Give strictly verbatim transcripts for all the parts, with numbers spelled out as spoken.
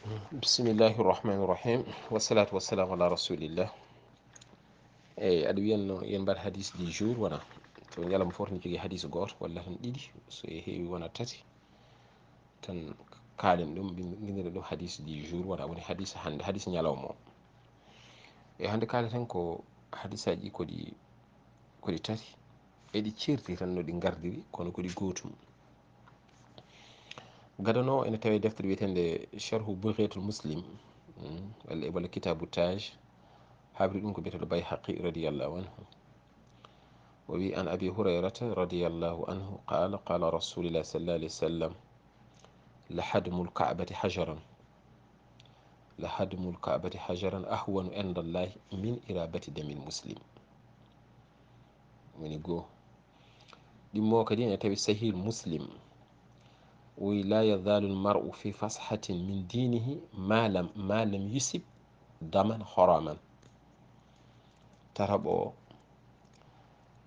Bismillahi rahmani rahim. Wassalatu wassalamu ala rasulillah. Eyyi, aɗa wiyanno yen mbaɗ hadis du jour wona? To ñalawma fof ne jogii hadis gooto walla tan ɗiɗi, so e heewi wona tati, tan kaalen ɗum, mbin-, mbindiren ɗum hadis du jour wona, woni hadis hannde, hadis ñalawma o. E hannde kaaleten ko hadisaaji ko ɗi, ko ɗi tati, eɗi ceerti tan no ɗi ngardiri, kono ko ɗi gootum. Gadano ene tawe deftere wiyetende Sharhu Bughiyatul Muslim, mm, walla, walla Kitabu Taj, habri ɗum ko biyeteɗo Bayhaqi radiyallahu anhu. O wi, an Abi Hurayrata radiyallahu anhu qala, qala Rasulillah sallallahu alayhi wa sallam, la hadmul Ka'bati hajaran, la hadmul Ka'bati hajaran ahwanu inda Allahi min irabati damil muslim. Woni goo. Ɗimmo kadi ene tawi Sahih Muslim. O wi, la yazalu lmar'u fi fashatin min dinihi ma lam, ma lam yusib daman haraman. Tataɓo o,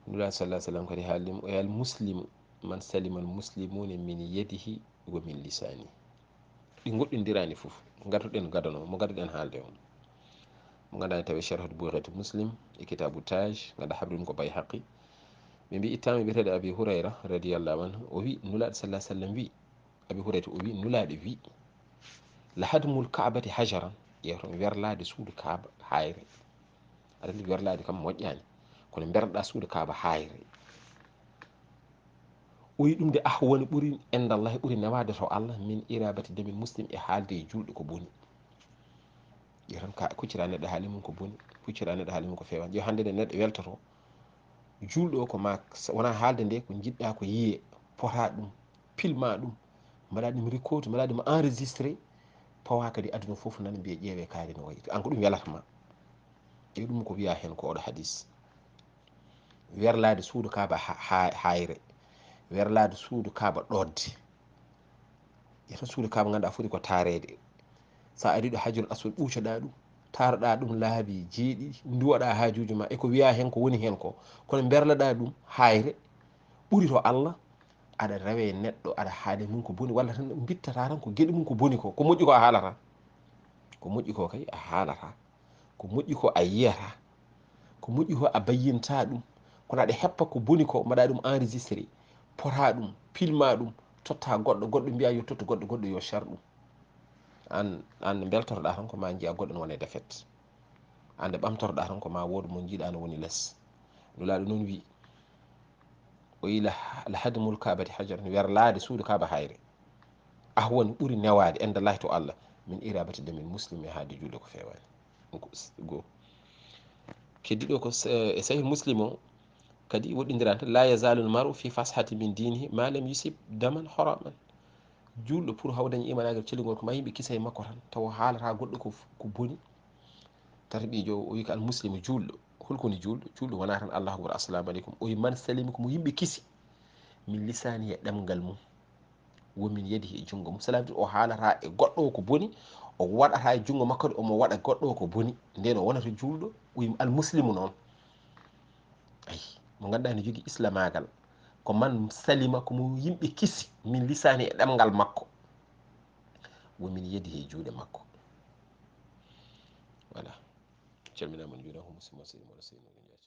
Nula sallallahu alaihi wasallam kadi haalimo, o al muslimu man salima al muslimuna min yadihi wa min lisani. Ɗi goɗɗindirani fof. Ngartuɗen gadano, mo ngartuɗen haalde on. Mo ganduɗa tawi Sharh Bughyatul Muslim e Kitabu Taj, ganduɗa habri ɗum ko Bayhaqi. Ɓe mbi ittama e biyeteɗo Abi Hurayra radiyallahu anhu, o wi Nulaɗo sallallahu alaihi wasallam wi, Abi Hurayra o wi Nulaɗo wi, la hadmul Ka'bati hajaran, ƴeewton werlade suudu Kaaba hayre. Aɗa andi werlade kam moƴƴani, kono berɗa suudu Kaaba hayre. O wi ɗum de ahwani ɓuri indallahi, ɓuri newade to Allah, min irabati damil muslim, e haalde e julɗo ko boni. Ƴeewton ka kuccira neɗɗo haali mum ko boni, kuccira neɗɗo haali mum ko fewani. Yo hande nde neɗɗo weltoto, julɗo o ko ma, wona haalde nde ko jiɗɗa ko yiye, pota ɗum, pilma ɗum, mbaɗa ɗum record, mbaɗa ɗum enregistré, pawa kadi aduna fof nana mbiya ƴeewe kaari no wayi. An ko ɗum welata ma. E ɗum ko wiya hen ko oɗo hadis. Werlade suudu Kaaba ha-, ha-, hayre. Werlade suudu Kaaba ɗodde. Ƴeewton suudu Kaaba ganduɗa foti ko taarede. Sa ari ɗo Hajjul Aswad ɓuucoɗa ɗum, taaroɗa ɗum laabi jeeɗiɗi, nduwaɗa haajuji ma e ko wiya hen ko woni hen ko. Kono berlaɗa ɗum hayre ɓuri to Allah, aɗa rewe neɗɗo, aɗa haali mum ko boni, walla tan mbittata tan ko geɗe mum ko boni ko, ko moƴƴi ko a haalata. Ko moƴƴi ko kay a haalata. Ko moƴƴi ko a yiyata, ko moƴƴi ko a bayyinta ɗum, kono aɗa heppa ko boni ko, mbaɗa ɗum enregistré, pota ɗum, pilma ɗum, totta goɗɗo, goɗɗo mbiya yo tottu goɗɗo, goɗɗo yo share ɗum. An, an nde beltoroɗa tan ko ma jiya goɗɗo ne wona e défaite. An nde ɓamtoroɗa tan ko ma wooda mo jiiɗa no woni less. Nulaɗo noon wi, o wi la, la hadmul Kaabati hajaran, werlade suudu Kaaba hayre. Ahwani ɓuri newade indallahi to Allah, min irabati damil muslim, e haalde julɗo ko fewani. Ɗum ko s-, goo. Keddiɗo ko s-, e Sahih Muslim o, kadi woɗɗindirani tan, la yazalu lmaru fi fashati min dinihi ma lam yusib daman haraman. Julɗo pour haw dañi imanagol cellugol ko ma yimɓe kisa e makko tan, tawa haalata goɗɗo ko f-, ko boni. Tataɓijo o wi ko al muslimu julɗo. Holko woni julɗo? Julɗo wona tan Allahu akbar, assalamu aleykum. O wi man salima ko mo yimɓe kisi. Min lisani e ɗemgal mum. Wo min yadihi e junngo mum. Cela veut dire o haalata e goɗɗo o ko boni, o waɗata e junngo makko de omo waɗa goɗɗo o ko boni. Nden o wonata julɗo, o wi al muslimu noon. Ayi, mo ganduɗa ne jogii islamaagal. Ko man salima, ko mo yimɓe kisi, min lisani e ɗemgal makko. Wo min yadihi e juuɗe makko. Voilà. Calminama, on juurama, ko musidɗo mon Seydi Mawla Seydi Nourou Diagne.